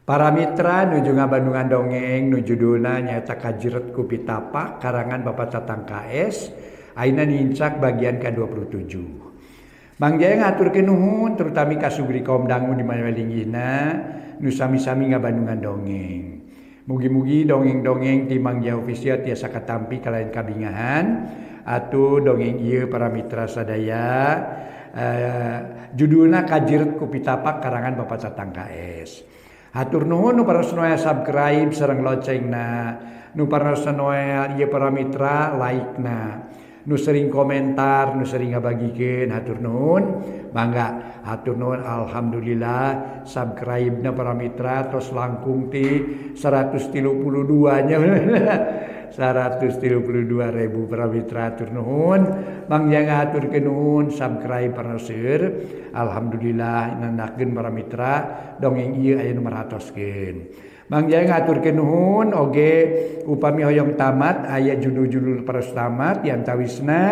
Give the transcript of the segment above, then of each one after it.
Para mitra nuju ngabandungan dongeng nu judulna nyaeta Kajiret ku Pitapak karangan Bapak Tatang KS ayeuna nincak bagian ka-27. Mang Jaya ngaturkeun nuhun terutami ka Sugri kaum dangu di mana linggihna nu sami-sami ngabandungan dongeng. Mugi-mugi dongeng-dongeng ti Mang Jaya Official tiasa katampi kalayan kabingahan atuh dongeng ieu para mitra sadaya judulna Kajiret ku Pitapak karangan Bapak Tatang KS. Hatur nuhun nu parantos noel subscribe sareng loncengna, nu parantos noel ieu para mitra like-na, nu sering komentar, nu sering ngabagikeun hatur nuhun. Mangga hatur nuhun, alhamdulillah subscribe-na para mitra tos langkung ti 132 nya. 132 ribu para mitra hatur nuhun. Mang Jaya ngahaturkeun nuhun subscribe para seueur. Alhamdulillah nandakeun para mitra dongeng ieu aya nu maratoskeun. Mang Jaya ngahaturkeun nuhun oge upami hoyong tamat aya judul-judul para tamat diantawisna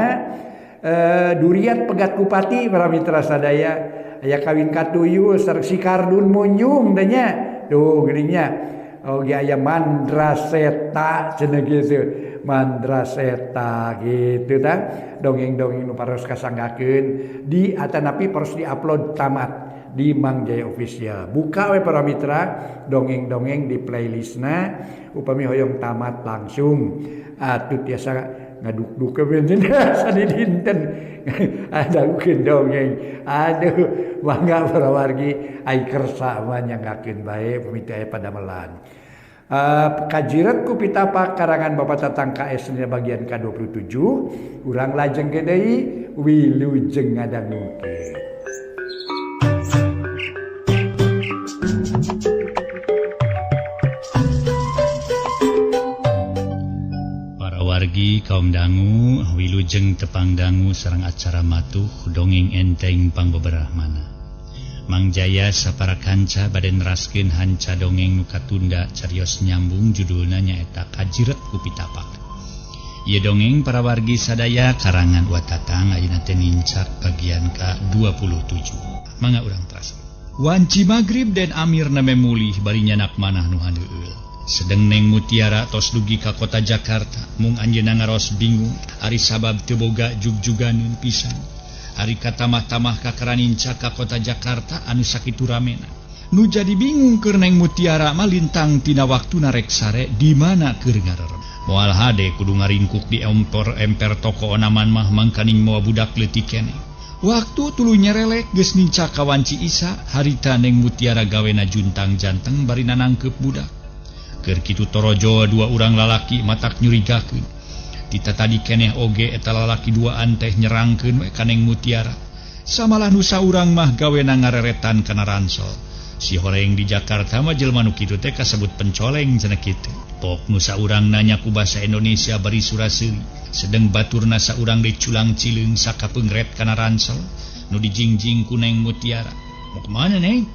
Duriat Pegat Kupati para mitra sadaya aya kawin katuyul sareng si Kardun Munjung teh nya tuh geuning nya. Oge aya Mandraseta cenah kitu. Mandraseta gitu tah. Dongeng-dongeng nu paros kasanggakeun di atanapi paros diupload tamat di Mang Jaya Official. Buka we para mitra dongeng-dongeng di playlistna upami hoyong tamat langsung atuh tiasa ngaduk-duk sadidinten adagukeun dongeng. Aduh mangga para wargi ai kersa mah nyanggakeun bae upami teu aya padamelan. Kajiret ku Pitapak karangan Bapak Tatang KS bagian ka-27 urang lajengkeun deui wilujeng ngadangukeun. Para wargi kaum dangu wilujeng tepang dangu sareng acara matuh dongeng enteng pangbeberahmana. Mang Jaya sapara kanca bade neraskeun hanca dongeng nu katunda carios nyambung judulna nyaeta Kajiret ku Pitapak. Ieu dongeng para wargi sadaya karangan Wa Tatang ayeuna teh nincak bagian ka-27. Mangga urang teras. Wanci magrib Den Amir name mulih bari nyanak manah nu handeueul. Sedeng Neng Mutiara tos dugi ka kota Jakarta mung anjeunna ngaros bingung ari sabab teu boga jugjuganeun pisan. Ari katamah-tamah kakara nincak ka kota Jakarta anu sakitu ramena. Nu jadi bingung keur Neng Mutiara mah lintang tina waktuna rek sare di mana keur ngarerem. Moal hade kudu ngaringkuk di emper toko onaman mah mangkaning moal budak leutik keneh. Waktu tuluy nyerelek geus nincak ka wanci Isa, harita Neng Mutiara gawena juntang janteng bari nanangkeup budak. Keur kitu torojo dua urang lalaki matak nyurigakeun. Tita tadi keneh oge eta lalaki duaan teh nyerangkeun we ka Neng Mutiara. Samalah nu saurang mah gawena ngareretan kana ransel. Si horeng di Jakarta mah jelema nu kitu teh kasebut pencoleng cenah kitu. Pok nu saurang nanya ku basa Indonesia bari suraseuri. Sedeng baturna saurang diculang cileung sakapeungret kana ransel nu dijingjing ku Neng Mutiara. Mau kemana Neng?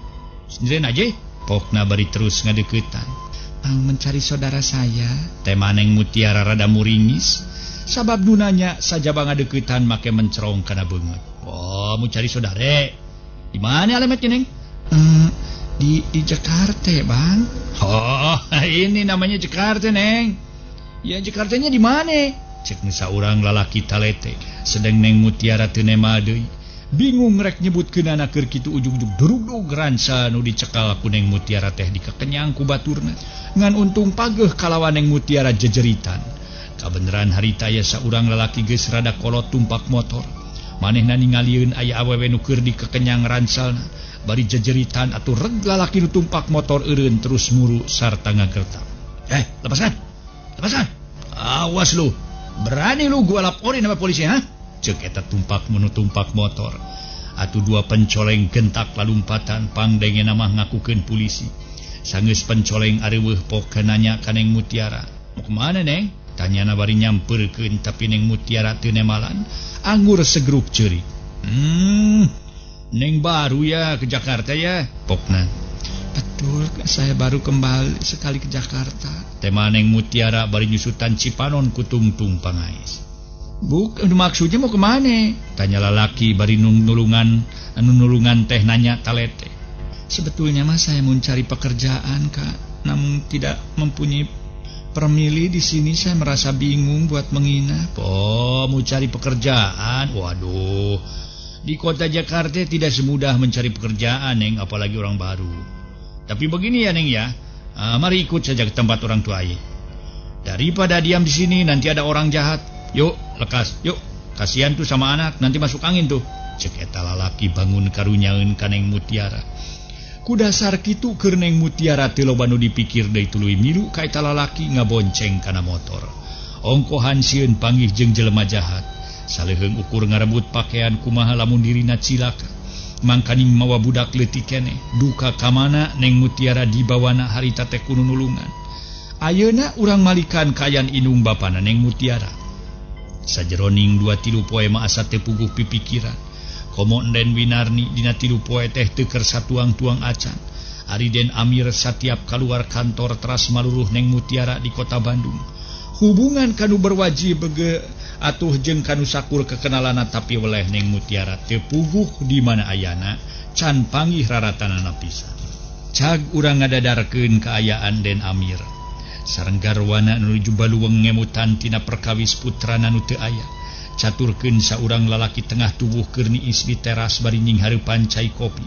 Sendirian aja. Pokna bari terus ngadeuketan. Bang mencari saudara saya. Tema Neng Mutiara rada muringis. Sabab nu nanya sajaba ngadeuketan make mencerong kana beungeut. Oh, mau cari saudara. Di mana alamatnya, Neng? Di Jakarta, Bang. Oh, ini namanya Jakarta, Neng. Ya Jakartanya di mana? Cek nu saurang lalaki talete. Sedeng Neng Mutiara teu nema deui. Bingung rek nyebutkeunana keur kitu ujug-ujug durugdug ransa nu dicekal ku Neng Mutiara teh dikekenyang ku baturna. Ngan untung pageuh kalawan Neng Mutiara jejeritan. Kabeneran harita aya saurang lalaki geus rada kolot tumpak motor. Manehna ningalieun aya awewe nu keur dikekenyang ransalna. Bari jejeritan atuh reg lalaki nu tumpak motor eureun terus muru sarta ngagertak. Lepaskan. Lepaskan. Awas lu. Berani lu gua laporin sama polisi, ha? Cek eta tumpak menu tumpak motor. Atuh dua pencoleng gentak lalumpatan pangdengena mah ngakukeun polisi. Sanggeus pencoleng areuweuh pok nanya ka Neng Mutiara. Mau kemana Neng? Tanyana bari nyampeurkeun tapi Neng Mutiara teu nemalan. Anggur segruk ceurik. Neng baru ya ke Jakarta ya? Pokna. Betul, saya baru kembali sekali ke Jakarta. Tema Neng Mutiara bari nyusutan cipanon ku tungtung pangais. Buk, maksudnya mau kemana? Tanya lalaki bari nulungan, anu nulungan teh nanya talete. Sebetulnya mah saya mau cari pekerjaan, Kak. Namun tidak mempunyai permili di sini, saya merasa bingung buat menginap. Oh, mau cari pekerjaan? Waduh. Di kota Jakarta tidak semudah mencari pekerjaan, Neng, apalagi orang baru. Tapi begini ya, Neng ya. Mari ikut saja ke tempat orang tua aye. Daripada diam di sini nanti ada orang jahat. Yuk, lekas, yuk. Kasihan tuh sama anak, nanti masuk angin tuh. Cek eta lalaki bangun karunyaeun ka Neng Mutiara. Ku dasar kitu keur Neng Mutiara teu loba nu dipikir deui tuluy milu ka eta lalaki ngabonceng kana motor. Ongkohan sieun panggih jeung jelema jahat. Saleuheung ukur ngarebut pakaian kumaha lamun dirina cilaka. Mangkaning mawa budak leutik keneh. Duka kamana Neng Mutiara dibawana harita teh ku nulungan. Ayeuna urang malikan kayan indung bapana Neng Mutiara. Sajeroning 2-3 poe mah asa teu puguh pipikiran. Komo Enden Winarni dina 3 poe teh teu kersa tuang-tuang acan. Ari Den Amir satiap kaluar kantor teras maluruh Neng Mutiara di kota Bandung. Hubungan kanu berwajib bege atuh jeung kanu sakur kekenalanna tapi weleh Neng Mutiara teu puguh di mana ayana can panggih raratanana pisan. Cag urang ngadadarkeun kaayaan Den Amir. Sareng garwana nuju baluweung ngemutan tina perkawis putrana nu teu aya. Caturkeun saurang lalaki tengah tubuh keur niis di teras bari nyinghareupan cai kopi.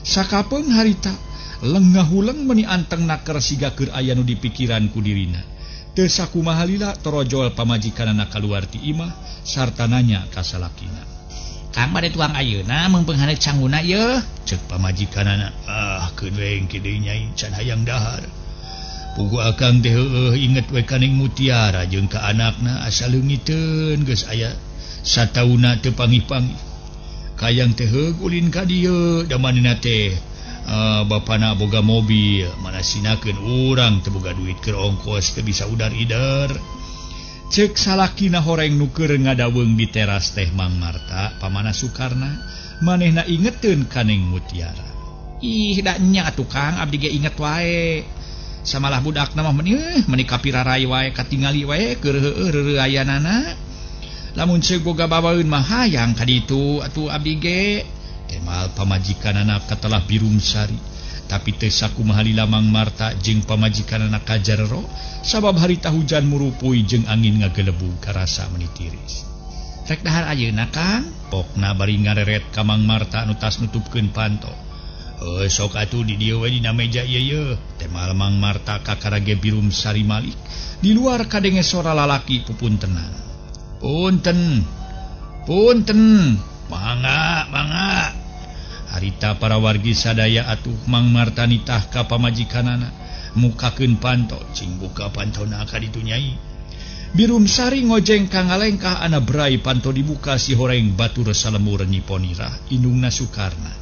Sakapeung harita lengah huleng meuni anteng naker siga keur aya nu dipikiran ku dirina. Teu sakumaha lila torojol pamajikanana kaluar ti imah sarta nanya ka salakina. Kang bade tuang ayeuna meungpeung canguna yeuh? Ceuk pamajikanana. Ah, keun we engke deui nyai can hayang dahar. Pugu akang teh heueuh inget we ka Neng Mutiara jeung ka anakna asa leungiteun geus aya satauna teu panggih-panggih. Kayang teh heug ulin ka dieu da manehna teh bapana boga mobil mana sinakeun urang teu boga duit keur ongkos teu bisa udar-ider. Ceuk salakina horeng nu keur ngadaweung di teras teh Mang Marta pamana Sukarna manehna ingeteun ka Neng Mutiara. Ih da nya atuh Kang abdi ge inget wae. Samalah budakna mah meuni kapirarai wae katingali wae keur heueuh reureuayanana. Lamun ceuk boga bawaeun mah hayang ka ditu atuh abdi ge. Temal pamajikanana katelah Birumsari. Tapi teu sakumaha lila Mang Marta jeung pamajikanana kajarero sabab harita hujan murupui jeung angin ngagelebug karasa meuni tiris. Rek dahar ayeuna Kang? Pokna bari ngareret ka Mang Marta nu tas nutupkeun panto. Sok atuh di dieu we dina meja ieu yeuh. Temal Mang Marta kakarage Birumsari malik. Di luar kadenge sora lalaki pupuntenan. Punten. Punten. Mangga, mangga. Harita para wargi sadaya atuh Mang Marta nitah ka pamajikanana. Mukakeun panto, cing buka pantona ka ditu nyai. Birumsari ngojeng ka ngalengkah ana brai panto dibuka si horeng batur salemur nyiponirah indungna Sukarna.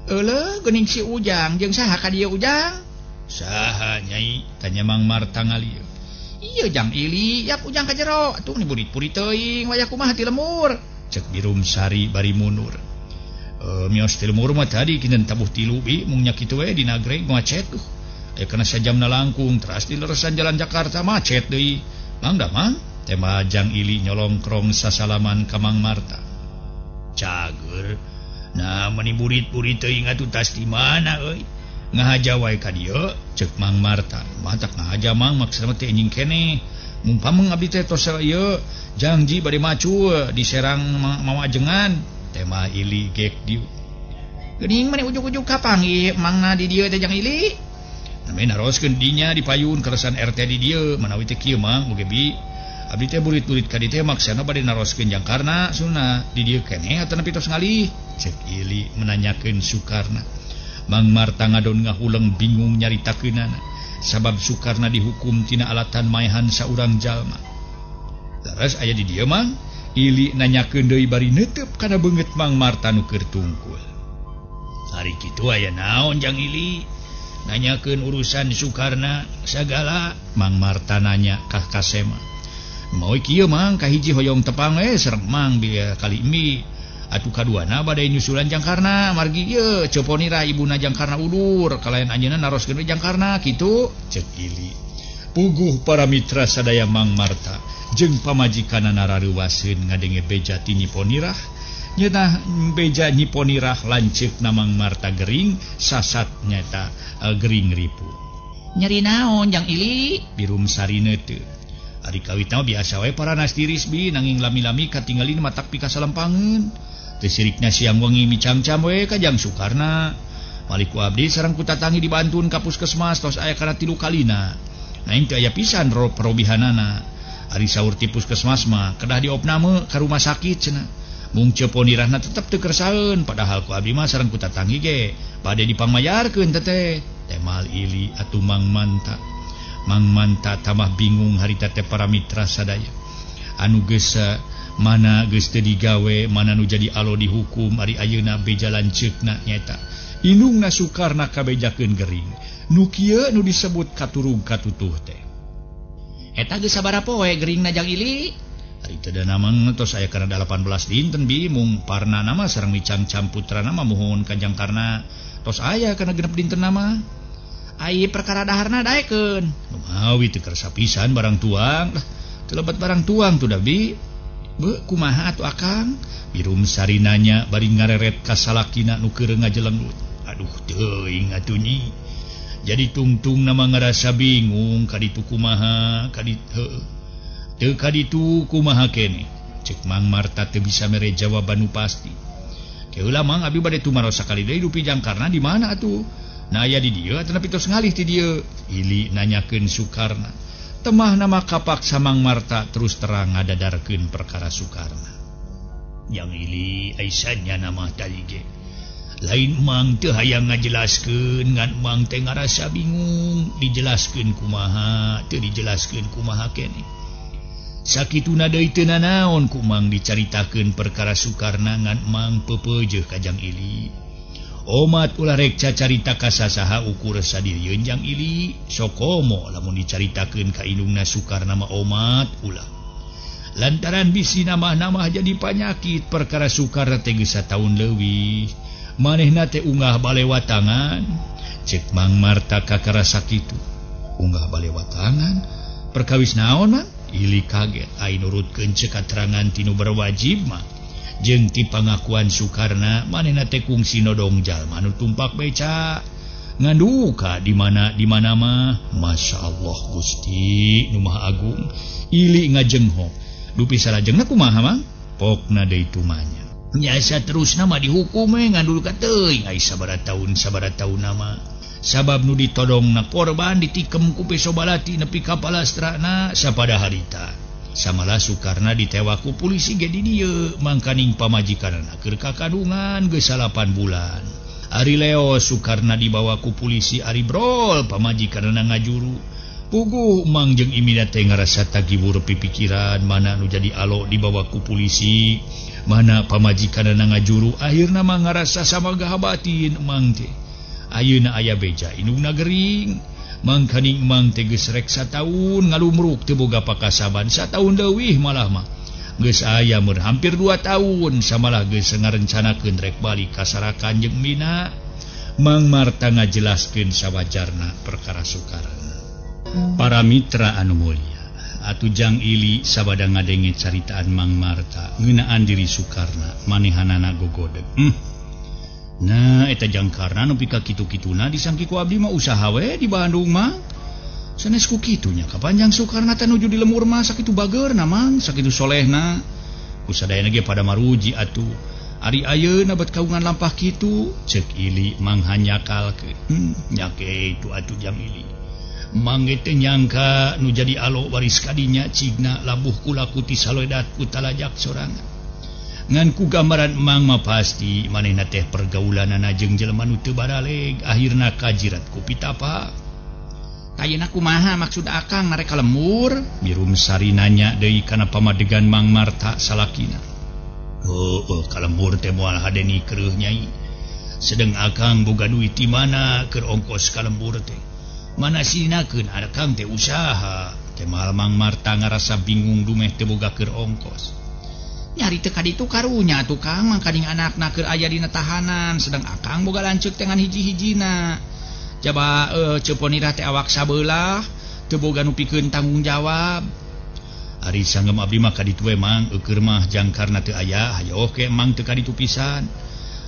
Euleuh geuning si Ujang jeung saha ka dieu Ujang? Saha nyai? Tanya Mang Marta ngalieu. Ieu Jang Ili, yap Ujang ka jero atuh niburit-burit teuing wayah kumaha ti lemur. Cek Birumsari bari mundur. Mios ti lemur mah tadi kinten tabuh tilu bi mung nya kitu we di Nagreg macet tuh. Aya kana sajamna langkung teras di leresan jalan Jakarta macet deui. Mang da Mang? Tema Jang Ili nyolongkrong sasalaman ka Mang Marta. Cager. Nah meni burit-burit teuing atuh tas di mana euy? Ngahaja wae ka dieu, ceuk Mang Marta. Matak ngahaja Mang maksudna teh anjing keneh. Mumpameng abdi teh tos ieu jangji bade macu diserang mawa ajengan. Tema Ili gek dieu. Geuning mani ujug-ujug kapanggih mangna di dieu teh Jang Ili. Namina naroskeun dinya di payun keresan RT di dieu manawi teh kieu Mang oge bi. Abdi teh burit-burit ka dieu teh maksana bade naroskeun Jangkarna sunna di dieu keneh atawa tos ngalih. Cek Ili menanyakeun Sukarna. Mang Marta ngadon ngahuleng bingung nyaritakeunana sabab Sukarna dihukum tina alatan maehan saurang jalma. Leres aya di dieu Mang? Ili nanyakeun deui bari neuteub kana beungeut Mang Marta nu keur tungkul. Hari kitu aya naon Jang Ili? Nanyakeun urusan Sukarna sagala. Mang Marta nanya ka Kasema. Mau kieu Mang kahiji hoyong tepang we sareng Mang bieu kali mi. Atuh kaduana bade nyusulan Jangkarna margi ieu ceponirah ibuna Jangkarna udur kalayan anjeunna naroskeun we Jangkarna kitu. Ceuk Ili. Puguh para mitra sadaya Mang Marta jeung pamajikanana rareuwaseun ngadenge beja ti Nyi Ponirah Nyeunah beja Nyi Ponirah lanceuk na Mang Marta gering sasat nyata gering ripu. Nyeri naon Jang Ili? Birum sarine teu. Ari kawitna biasa we paranas tiris bi nanging lami-lami katinggalin matak pikasalempangeun. Teu sirikna siang wengi micangcam we ka Jang Sukarna. Malik ku abdi sareng ku tatangi dibantun ka puskesmas tos aya kana 3 kalina. Naing teu aya pisan perobihanana. Ari saur ti puskesmas mah kedah diopname ka rumah sakit cenah. Mung Ceu Ponirahna tetep teu kersaeun padahal ku abdi mah sareng ku tatangi ge bade dipangmayarkeun teteh. Temal Ili atuh Mang Manta. Mang Manta tambah bingung harita teh para mitra sadaya. Anu geus mana geus teu digawe, mana nu jadi alo dihukum ari ayeuna beja lanceukna nyaeta. Indungna Sukarna kabejakeun gering. Nu kieu nu disebut katurug katutuh teh. Eta geus sabaraha poe geringna Jang Ili? Ari teu namang tos aya kana 18 dinten bi mung parna nama sareng micangcam putrana mah muhun ka Jang Karna. Tos aya kana 6 dinten nama. Ai perkara daharna daekeun. Mawi teu kersa pisan barang tuang. Lah teu lebat barang tuang tuh da bi. Beuh kumaha atuh akang? Birum sarinanya bari ngareret ka salakina nu keur ngajelenglut. Aduh teuing atuh nyi. Jadi tungtung nama ngarasa bingung kaditu kumaha kaditu teu kaditu kumaha kene. Cek Mang Marta teu bisa mere jawaban nu pasti. Keula Mang abi bade tumaros sakali deui dupi Jang Karna di mana atuh? Nah aya di dieu atuh tos ngalih ti dieu. Ili nanyakeun Sukarna. Temah nama kapaksa Mang Marta terus terang ngadadarkeun perkara Sukarna. Yang Ili aisannya nama tadi ge. Lain Mang teu hayang ngajelaskeun ngan Mang teh ngarasa bingung dijelaskeun kumaha teu dijelaskeun kumaha keneh. Sakituna deui teu nanaon ku Mang dicaritakeun perkara Sukarna ngan Mang peupeujeuh ka Jang Ili. Omat ulah rek cacarita ka sasaha ukur sadirieun Jang Ili sokomo lamun dicaritakeun ka indungna Sukarna mah omat ulah. Lantaran bisi namah-namah jadi panyakit perkara Sukarna teh geus sataun leuwih. Manehna teh unggah balewatangan. Cek Mang Marta kakara sakitu. Unggah balewatangan perkawis naon Mang? Ili kaget ai nurutkeun ceuk katerangan ti nu berwajib mah. Jeung ti pangakuan Sukarna manehna teh kungsi nodong jalma nu tumpak beca. Nganduka di mana mah. Masya Allah Gusti nu Maha Agung. Ili ngajenghok. Dupi salajengna kumaha Mang? Pokna deui tumanya. Nyasa terus nama dihukum we ngandul ka teuing ai sabaraha taun nama. Sabab nu ditodongna korban ditikem ku peso balati nepi ka palastrana sapada harita. Samalah Sukarna ditewak ku polisi ge di dieu mangkaning pamajikanna keur kakadungan geus 8 bulan. Ari Leo Sukarna dibawa ku polisi ari brol pamajikanna ngajuru. Puguh Mang jeung Imina teh ngarasa tagibur pipikiran mana nu jadi alo dibawa ku polisi, mana pamajikanna ngajuru akhirna mah ngarasa sama batin Mang teh. Ayeuna aya beja indungna gering. Mangkaning Mang teh geus rek sataun ngalumruk teu boga pakasaban sataun leuwih malah mah. Geus aya mun hampir 2 tahun samalah geus ngarencanakeun rek balik ka Sarakan jeung Mina. Mang Marta ngajelaskeun sawajarna perkara Sukarna. Para mitra anu mulia, atuh Jang Ili sabada ngadenge caritaan Mang Marta ngeunaan diri Sukarna manehanana gogodeg. Nah eta Jang Karna nepi ka kitu-kituna disangki ku abdi mah usaha we di Bandung mah. Sanes ku kitunya kapanjang Sukarna teh nuju di lemur mah sakitu bageurna Mang, sakitu solehna. Ku sadayana ge pada maruji atuh. Ari ayeuna bet kaungan lampah kitu, ceuk Ili Mang hanyakalkeun. Nya kitu atuh Jang Ili. Mang ge teu nyangka nu jadi alo baris kadinya cigna labuh kulaku ti saloedat ku talajak sorangan. Ngan ku gambaran Mang mah pasti manehna teh pergaulanana jeung jelema nu teu baraleg akhirna kajirat ku pitapa. Ayeuna kumaha maksud akang narek ka lembur? Birum sari nanya deui kana pamadegan Mang Marta salakina. Heueuh ka lembur teh moal hade nikreuh nyai. Sedeng akang boga duit ti mana keur ongkos ka lembur teh? Mana sinakeun akang teh usaha. Teh mal Mang Marta ngarasa bingung dumeh teu boga keur ongkos. Nyari teu kaditu karunya atuh Kang mangkaning anakna keur aya dina tahanan sedang akang boga lanceuk teh ngan hiji-hijina. Jaba Ceu Ponirah teh awak sabeulah teu boga nu pikeun tanggung jawab. Ari sanggem abdi mah ka ditu we Mang eueur mah jangkarna teu aya hayo ke Mang teu ka ditu pisan.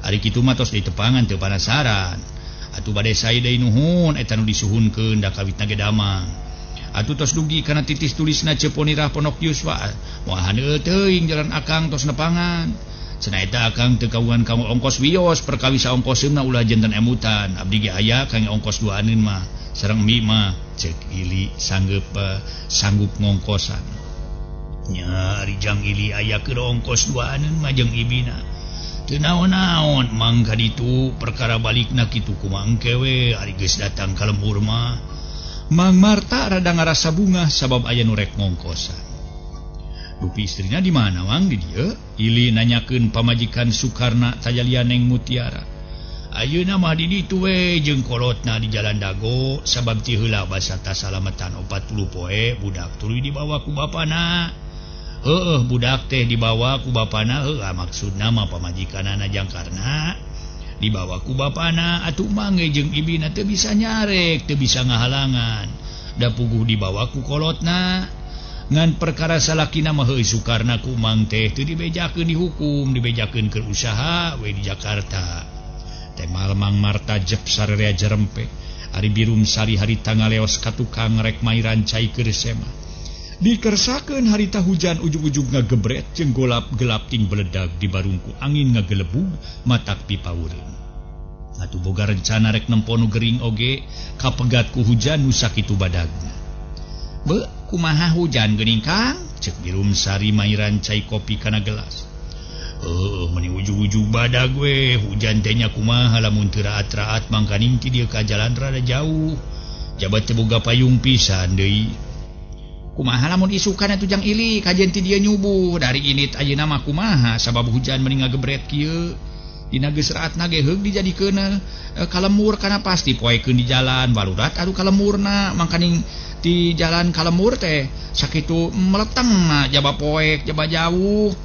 Ari kitu mah tos ditepangan teu panasaran. Atuh bade sae deui nuhun eta nu disuhunkeun da kawitna ge damang. Atuh tos dugi kana titis tulisna Ceponirah Ponok Yuswa. Moal heueuh teuing jalan akang tos nepangan. Cenah eta akang teu kagungan kanggo ongkos wios perkawis saongkoseunna ulah janten emutan. Abdi ge aya kangge ongkos duaaneun mah sareng mie mah cek Ili sanggup sanggup ngongkosan. Nya ari jang Ili aya keur ongkos duaaneun mah jeung ibina. Teu naon-naon Mang ka ditu perkara balikna kitu kumaha engke we ari geus datang ka lembur mah. Mang Marta rada ngarasa bungah sabab aya nu rek ngongkosan. Dupi istrina di mana Mang di dieu? Ili nanyakeun pamajikan Sukarna tajalian Neng Mutiara. Ayeuna mah di ditu we jeung kolotna di Jalan Dago sabab ti heula basa tasalametan 40 poe budak tuluy dibawa ku bapana. Heueuh budak teh dibawa ku bapana heuh maksudna mah pamajikanana jangkarna dibawa ku bapana atuh Mang ge jeung ibina teu bisa nyarek teu bisa ngahalangan da puguh dibawa ku kolotna. Ngan perkara salakina mah heueuh Sukarna ku Mang teh teu dibejakeun dihukum dibejakeun keur usaha we di Jakarta. Temal Mang Marta jep sarerea jerempe ari Birum Sari harita ngaleos ka tukang rek mairan cai keur sema. Dikersakeun harita hujan ujug-ujug ngagebret jeung golap gelap ting beledag di barungku angin ngagelebug matak pipawureun. Atuh boga rencana rek nempo nu gering oge kapegat ku hujan nu sakitu badagna. Be kumaha hujan geuning Kang? Cek Birum Sari mairan cai kopi kana gelas. Heueuh meuni ujug-ujug badag we hujan teh nya kumaha lamun teu raat-raat mangkaning ti dieu ka jalan rada jauh. Jabat teu boga payung pisan deui. Kumaha lamun isukan atuh jang Ili kajen ti dieu nyubuh dari init ayeuna mah kumaha sabab hujan meuni ngagebret kieu. Dina geus raatna ge heug dijadikeun kalemur kana pasti poekeun di jalan barurat atuh kalemurna mangkaning di jalan kalemur teh sakitu meleteng na jaba poek jaba jauh.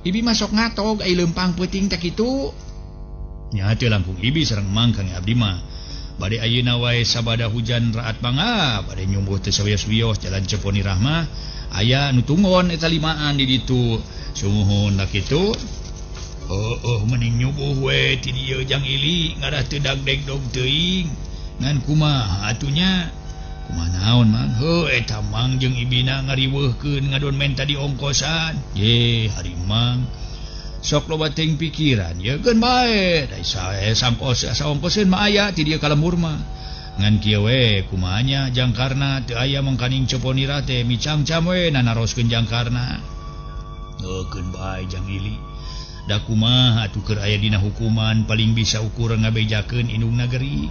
Ibi masuk ngatog ai leumpang peuting teh kitu. Nya teu langkung ibi sareng Mang Kang abdi mah. Bade ayeuna wae sabada hujan raat mangga bade nyumbuh teu sawios-wios jalan Ceponirah mah aya nu tunggon eta limaan di ditu. Sumuhun da kitu. Oh mending nyubuh we ti dieu jang Ili ngarah teu dagdegdog teuing. Ngan kumaha atunya? Kumaha naon Mang? Heuh eta Mang jeung ibina ngariweuhkeun ngadon menta di ongkosan. Ye hari Mang sok loba teuing pikiran ye keun bae da sae sangkos saongkoseun mah aya ti dieu ka lembur mah. Ngan kieu we kumaha nya jangkarna teu aya mangkaning Ceponirah teh micangcam we nanaroskeun jangkarna. Heuh keun bae jang Ili. Da kumaha atuh keur aya dina hukuman paling bisa ukur ngabejakeun indungna gering.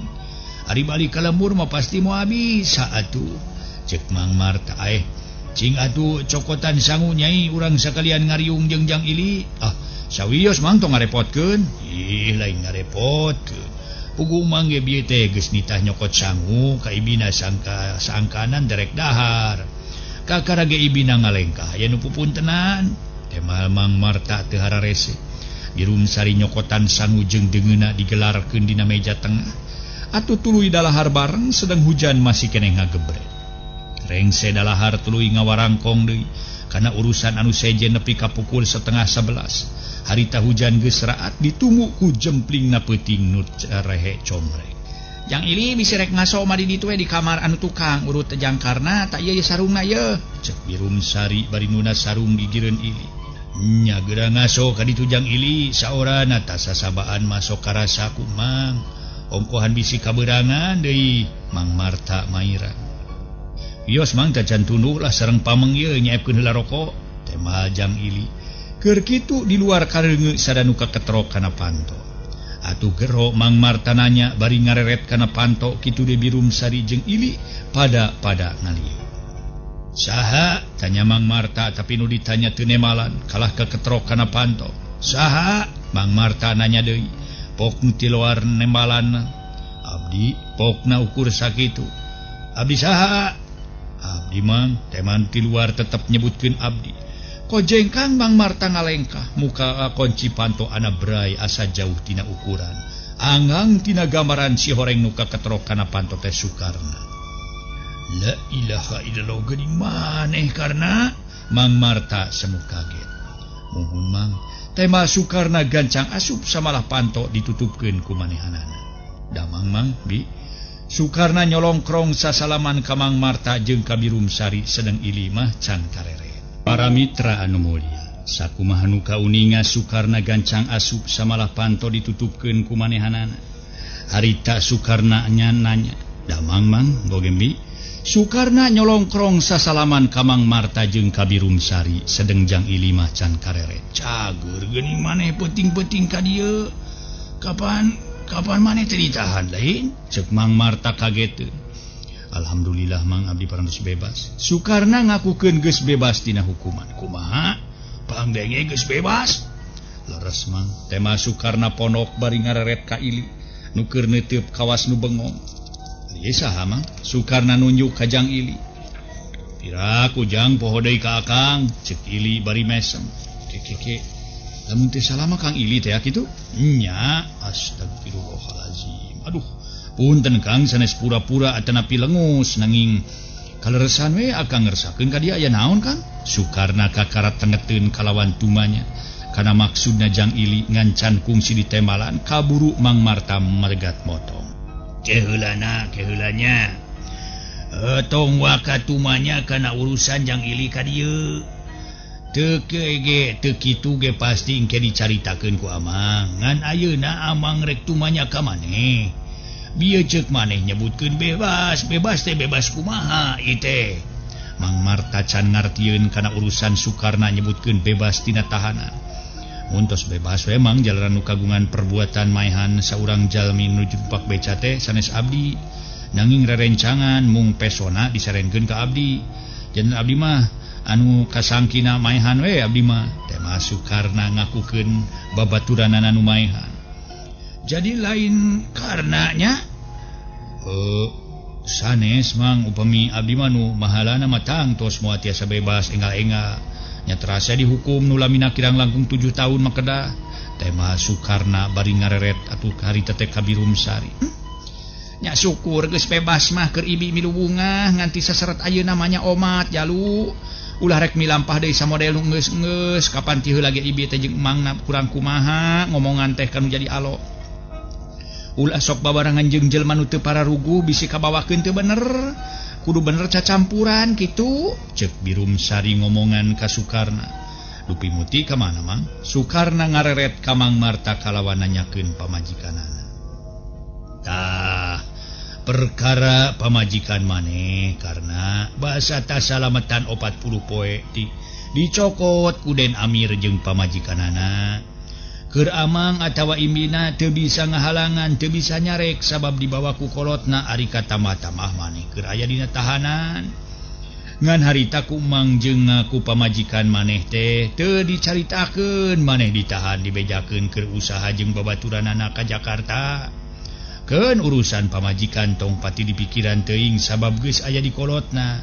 Ari balik ka lembur mah pasti moal bisa atuh. Cek Mang Marta cing atuh cokotan sangu nyai urang sakalian ngariung jeung jang Ili. Ah sawios Mang tong ngarepotkeun. Ih lain ngarepotkeun. Puguh Mang ge bieu teh geus nitah nyokot sangu ka ibina sangka sangkanan derek dahar. Kakara ge ibina ngalengkah aya nu pupuntenan. Temal Mang Marta teu hararese. Birum Sari nyokotan sangu jeung deungeuna digelarkeun dina meja tengah. Atuh tuluy dalahar bareng sedang hujan masih keneh ngagebret. Rengse dalahar tuluy ngawarangkong deui kana urusan anu sejen nepi ka pukul 10:30. Harita hujan geus raat ditunggu ku jemplingna peuting nu rehe comrek. Jang Ili bisi rek ngaso mah di ditu we di kamar anu tukang urut teh jangkarna tak ieu sarungna yeuh. Cek Birum Sari bari nuna sarung gigireun Ili. Nya geura ngaso ka ditu jang Ili saorana tasasabaan masok karasa ku Mang. Ongkohan bisi kaberangan deui Mang Marta Maira. Wios Mang tacan tunduh lah sareng pameng ieu nyaepkeun heula rokok. Temal jang Ili. Keur kitu di luar kareungeut sadanu kaketrok kana panto. Atuh gero Mang Marta nanya bari ngareret kana panto kitu deui Birum Sari jeung Ili pada ngalieu. Saha? Tanya Mang Marta tapi nu ditanya teu nemalan kalah kaketrok kana panto. Saha? Mang Marta nanya deui. Pok nu ti luar nembalan abdi pokna ukur sakitu. Abdi saha? Abdi Mang. Teman ti luar tetep nyebutkeun abdi. Kojengkang Mang Marta ngalengkah muka kunci panto ana bray asa jauh tina ukuran. Angang tina gambaran si horeng nu kaketrok kana panto teh Sukarna. La ilaha illallah geuning maneh karena Mang Marta semu kaget. Muhun Mang, tema Sukarna gancang asup samalah panto ditutupkeun ku manehanana. Damang Mang bi Sukarna nyolongkrong sasalaman ka Mang Marta jeung ka Birumsari sedeng Ili mah can kareret. Para mitra anu mulia, sakumaha nu kauninga Sukarna gancang asup samalah panto ditutupkeun ku manehanana. Harita Sukarna nya nanya, "Damang Mang, gogembi?" Sukarna nyolongkrong sasalaman ka Mang Marta jeung ka Birumsari sedeng jang Ili mah can kareret. Cager geuning maneh peuting-peuting ka dieu. Kapan kapan maneh teh ditahan lain? Ceuk Mang Marta kageteun. Alhamdulillah Mang, abdi parantos bebas. Sukarna ngakukeun geus bebas tina hukuman. Kumaha? Pangdenge geus bebas? Leres Mang, tema Sukarna pondok bari ngareret ka Ili nu keur neuteup kawas nu bengong. Ieu saha Mang? Sukarna nunjuk ka Jang Ili. Piraku Jang poho deui ka Akang, ceuk Ili bari mesem. Kekeke, lamun teu salah mah Kang Ili teh kitu? Nya, astagfirullahalazim. Aduh, punten Kang sanes pura-pura atanapi lengus nanging kaleresan we Akang ngersakeun ka dia aya naon Kang? Sukarna kakarat tengeteun kalawan tumanya. Kana maksudna Jang Ili ngancan kungsi ditembalan kaburu Mang Marta megat motong. Keheulana keheulanya tong waka tumanya kana urusan Jang Ili ka dieu. Teu ge teu kitu ge pasti engke dicaritakeun ku Amang. Ngan ayeuna Amang rek tumanya ka maneh. Bieu ceuk maneh nyebutkeun bebas, bebas teh bebas kumaha ieu teh. Mang Marta can ngartieun kana urusan Sukarna nyebutkeun bebas tina tahanan. Muntos bebas we Mang jalaran nu kagungan perbuatan maehan saurang jalmi nu jumpak beca teh sanes abdi. Nanging rerencangan mung pesona disarenkeun ka abdi. Janten abdi mah anu kasangkina maehan we abdi mah. Tema Sukarna ngakukeun babaturanana nu maehan. Jadi lain karenanya sanes Mang, upami abdi mah nu mahalana mah tangtos moal tiasa bebas enggal-enggal. Nya terasa dihukum nu lamina kirang langkung 7 tahun mah kedah. Tema Sukarna bari ngareret atuh harita teh ka Birumsari. Nya syukur geus bebas mah keur ibi milu bungah nganti saseret ayeuna mah nya omat jalu. Ulah rek milampah deui samodel nu geus-geus kapan ti heula ge ibi teh jeung emangna kurang kumaha ngomongan teh kanu jadi alo. Ulah sok babarengan jeung jelema nu teu pararuguh bisi kabawakeun teu bener. Kudu bener cacampuran kitu. Ceuk Birumsari ngomongan ka Sukarna. Dupi muti ka mana Mang? Sukarna ngareret ka Mang Marta kalawan nanyakeun pamajikanana. Tah, perkara pamajikan maneh karena basa tasalamatan 40 poe di dicokot ku Den Amir jeung pamajikanana. Keur Amang atawa Imina teu bisa ngahalangan, teu bisa nyarek sabab dibawa ku kolotna ari katamah-tamah maneh keur aya dina tahanan. Ngan harita ku Mang jeung ngaku pamajikan maneh teh teu dicaritakeun, maneh ditahan dibejakeun keur usaha jeung babaturanana ka Jakarta. Keun urusan pamajikan tong pati dipikiran teuing sabab geus aya di kolotna.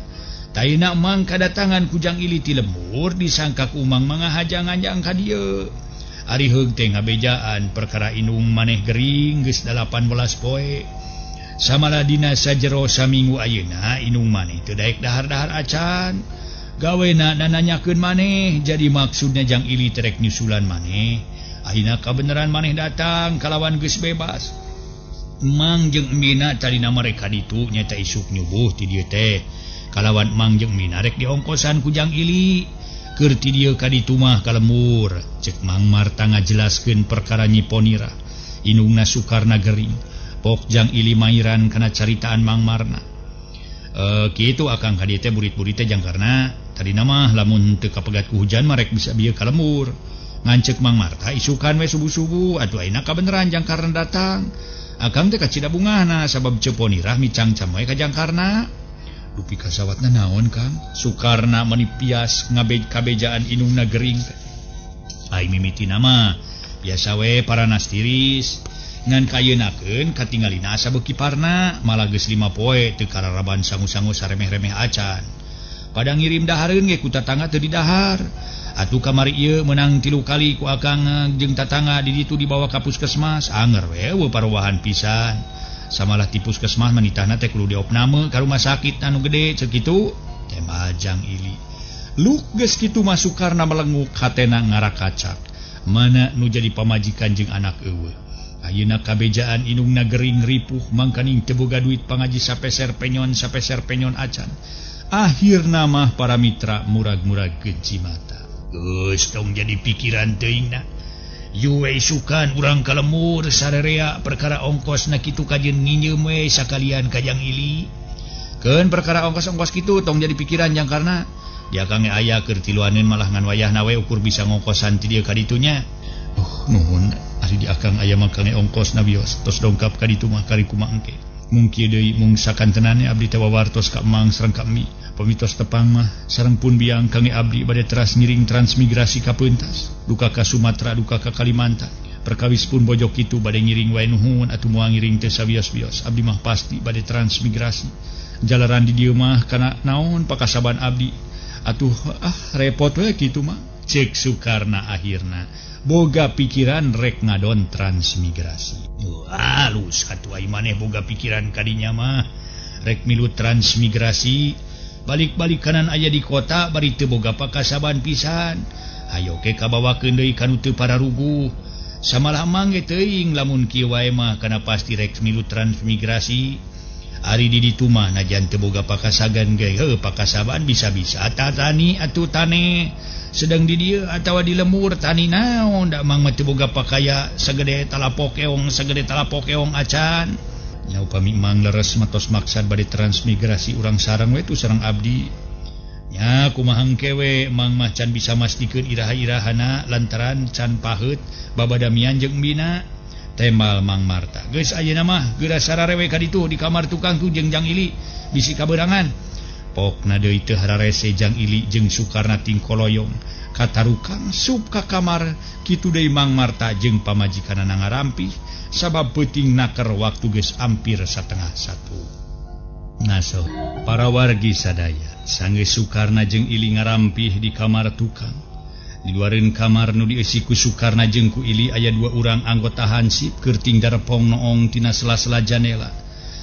Taina Mang kadatangan ku Jang Ili ti lembur disangka ku Mang mangahajangan ka dieu. Ari heug teh ngabejaan perkara indung maneh gering geus 18 poe. Samalah dina sajero saminggu ayeuna indung maneh teu daek dahar-dahar acan. Gawena nananyakeun maneh jadi maksudna Jang Ili terek nyusulan maneh. Ayeuna kabeneran maneh datang kalawan geus bebas. Mang jeung Mina tadina mereka ditu nyata isuk nyubuh ti dieu teh. Kalawan Mang jeung Mina rek diongkosan ku Jang Ili. Keur ti dieu ka ditu mah ka lembur. Ceuk Mang Marta ngajelaskeun perkara Nyi Ponira. Indungna Sukarna gering. Pok Jang Ili mairan kana caritaan Mang Marna. Kitu Akang ka dieu teh burit-burit teh jang karna tadina mah lamun teu kapegat ku hujan mah rek bisa bieu ka lembur. Ngan ceuk Mang Marta isukan we subuh-subuh atuh ayeuna kabeneran jang karna datang. Akang teh kacida bungahna sabab Ceu Ponirah micangcam we ka Jangkarna. Dupi kasawatna naon Kang? Sukarna menipias ngabej kabejaan indungna gering. Ai mimitina mah biasa we paranas tiris. Ngan kayeunakeun katingalina asa beuki parna malah geus 5 poe teu kararaban sangu-sangu saremeh-remeh acan. Pada ngirim dahareun ge ku tatangga teu didahar. Atuh kamari ieu meunang 3 kali ku Akang jeung tatangga di ditu dibawa ka puskesmas anger we eueuh parowahan pisan. Samalah ti puskesmas manitahna teh kudu diopname ka rumah sakit anu gede cek kitu. Tembal Jang Ili. Luk geus kitu mah Sukarna melenguk hatena ngarakacak. Mana nu jadi pamajikan jeung anak eueuh. Ayeuna kabejaan indungna gering ripuh mangkaning teu boga duit pangaji sapeser penyon acan. Akhirna mah para mitra murag-murag genci mata. Geus tong jadi pikiran teuingna. Yuwe isukan urang ka lemur sarerea perkara ongkosna kitu kajeun nginjeum we sakalian ka Jang Ili. Keun perkara ongkos-ongkos kitu tong jadi pikiran jang karna dia kang aya keur tiluaneun malah ngan wayahna we ukur bisa ngongkosan ti dieu ka ditunya. Nuhun ari di akang aya mah kang ongkosna bios tos dongkap ka ditu mah kari kumaha engke. Mung kieu deui mung sakantenane abdi teh wawartos ka emang sareng ka emi. Pamitos tepang mah sareng pun biang kang abdi bade teras ngiring transmigrasi ka Peuntas, duka ka Sumatera, duka ka Kalimantan. Perkawis pun bojok kitu bade ngiring wae nuhun atuh moal ngiring teh sabios-bios. Abdi mah pasti bade transmigrasi. Jalaran di dieu mah kana naon pakasaban abdi atuh repot we kitu mah. Cek Sukarna akhirna boga pikiran rek ngadon transmigrasi. Halus atuh ai maneh boga pikiran kadinya mah rek milu transmigrasi balik-balik kanan aya di kota bari teu boga pakasaban pisan. Hayo ke kabawakeun deui kanu teu pararuguh. Samalah mang ge teuing lamun kieu wae mah kana pasti rek milu transmigrasi. Ari di ditu mah najan teu boga pakasagan ge heuh pakasaban bisa-bisa tatani atuh tane sedang di dieu atawa di lemur tani naon da mang mah teu boga pakaya sagede talapokeong acan. Nya upami mang leres mah tos maksad bade transmigrasi urang sareng we tu sareng abdi. Nya kumaha engke we mang mah can bisa mastikeun iraha-irahana lantaran can paheut babadamian jeung bina. Tembal Mang Marta. Geus ayeuna mah geura sararewe ka ditu di kamar tukang tu jeung Jang Ili bisi kaberangan. Pokna deui teu hararese Jang Ili jeung Sukarna tingkoloyong katarukang sup ka kamar kitu deui Mang Marta jeung pamajikanana ngarampih sabab peuting naker waktu geus hampir 12:30. Ngaso para wargi sadaya sanggeus Sukarna jeung Ili ngarampih di kamar tukang. Di luareun kamar nu dieusi ku Sukarna jeung ku Ili aya dua urang anggota hansip keur ting darepong noong tina sela-sela janela.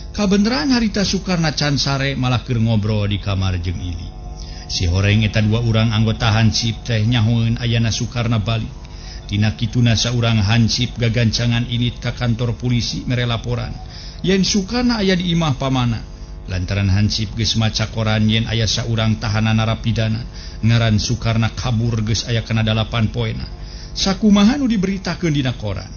Kabeneran harita Sukarna can sare malah keur ngobrol di kamar jeung Ili. Si horeng eta dua urang anggota hansip teh nyahoeun ayana Sukarna balik. Tina kituna saurang hansip gagancangan init ka kantor polisi mere laporan yen Sukarna aya di imah pamana. Lantaran hansip geus maca koran yen aya saurang tahanan narapidana ngaran Sukarna kabur geus aya kana 8 poena. Sakumaha nu diberitakeun dina koran.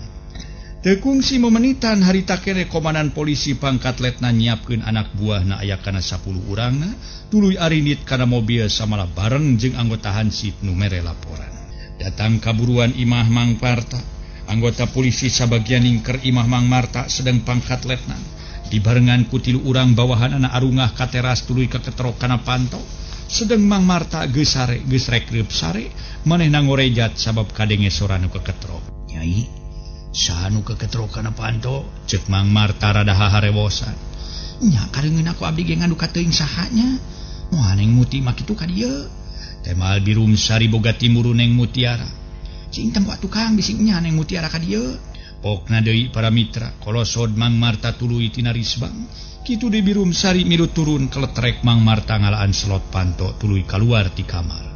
Teu kungsi memenitan harita kene komandan polisi pangkat letnan nyiapkeun anak buahna aya kana 10 urangna tuluy arinit kana mobil samalah bareng jeung anggota hansip nu mere laporan. Datang kaburuan imah Mang Marta, anggota polisi sabagian ningker imah Mang Marta sedang pangkat letnan. Dibarengan ku tilu urang bawahan anak arungah ka teras tuluy kaketrok kana panto. Sedeng Mang Marta geus sare geus rek reup sare manehna ngorejat sabab kadenge sora nu keketrok. Nyai, saha nu keketrok kana panto? Ceuk Mang Marta rada haharewosan. Nya kareungeun aku abdi ge ngadu ka teuing sahanya. Moal Neng Muti mah kitu ka dieu. Temal Birum Sari boga timuru Neng Mutiara. Cing tempo tukang bising nya Neng Mutiara ka dieu. Pokna deui para mitra kolosod Mang Marta tuluy tina risbang. Kitu deui Birum Sari milu turun keletrek Mang Marta ngalaan slot panto tuluy kaluar ti kamar.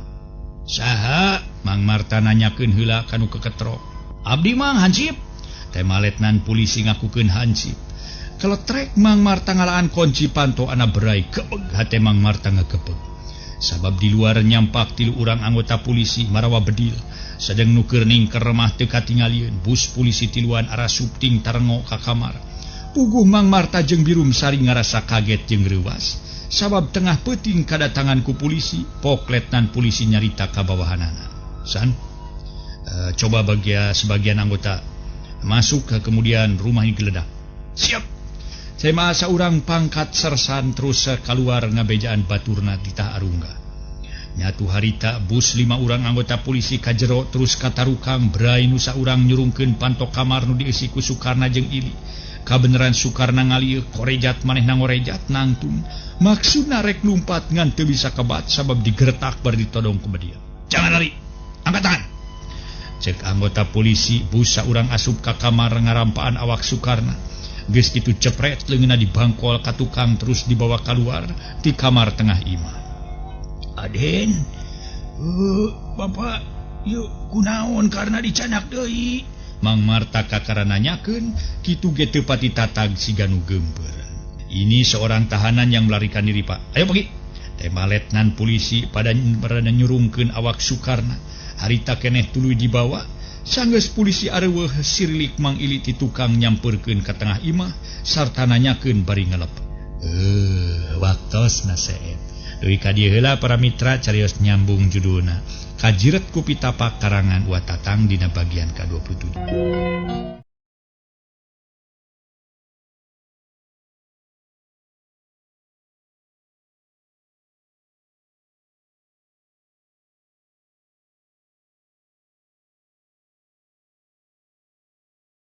Saha? Mang Marta nanyakeun heula ka nu keketrok. Abdi Mang hansip. Tema letnan polisi ngakukeun hansip. Keletrek Mang Marta ngalaan kunci panto ana berai kebeg hate Mang Marta ngakepeg. Sabab di luar nyampak tilu urang anggota polisi marawa bedil. Sedang nuker ningker remah teu katingalieun bus polisi tiluan arasup ting tarengo ka kamar. Puguh Mang Marta jeung Birum Sari ngarasa kaget jeung reuwas. Sabab tengah peuting kadatangan ku polisi, pok letnan polisi nyarita ka bawahanana. San, coba bagia sebagian anggota masuk ke kemudian rumah ini geledah. Siap. Saya saurang pangkat sersan terus keluar ngabejaan baturna titah arungga. Nyatu harita bus 5 urang anggota polisi kajero terus katarukang brai nu saurang nyurungkeun pantok kamar nu dieusi ku Sukarna jeung Ili. Kabeneran Sukarna ngalieu korejat manehna ngorejat nangtung. Maksudna rek lumpat ngan teu bisa kebat sabab digertak bar ditodong ku bedia. Jangan lari, angkat tangan. Cek anggota polisi bus saurang asup ka kamar ngarampaan awak Sukarna. Geus kitu cepret leungeunna dibangkol ka tukang terus dibawa keluar ti kamar tengah imah. Aden, Bapak, yuk kunaon karena dicanak deui. Mang Marta kakara nanyakeun, kitu ge teu pati tatag siga nu geumpeur. Ini seorang tahanan yang melarikan diri, Pak. Ayo pergi. Tema letnan polisi pada nyurungkeun awak Sukarna. Harita keneh tuluy dibawa. Sanggeus polisi areuweuh sirilik Mang Ili ti tukang nyamperkeun ka tengah imah sarta nanyakeun bari ngelep. Waktosna seep. Deui ka dieu heula para mitra carios nyambung judulna. Kajiret ku pitapak karangan Wa Tatang dina bagian ka-27.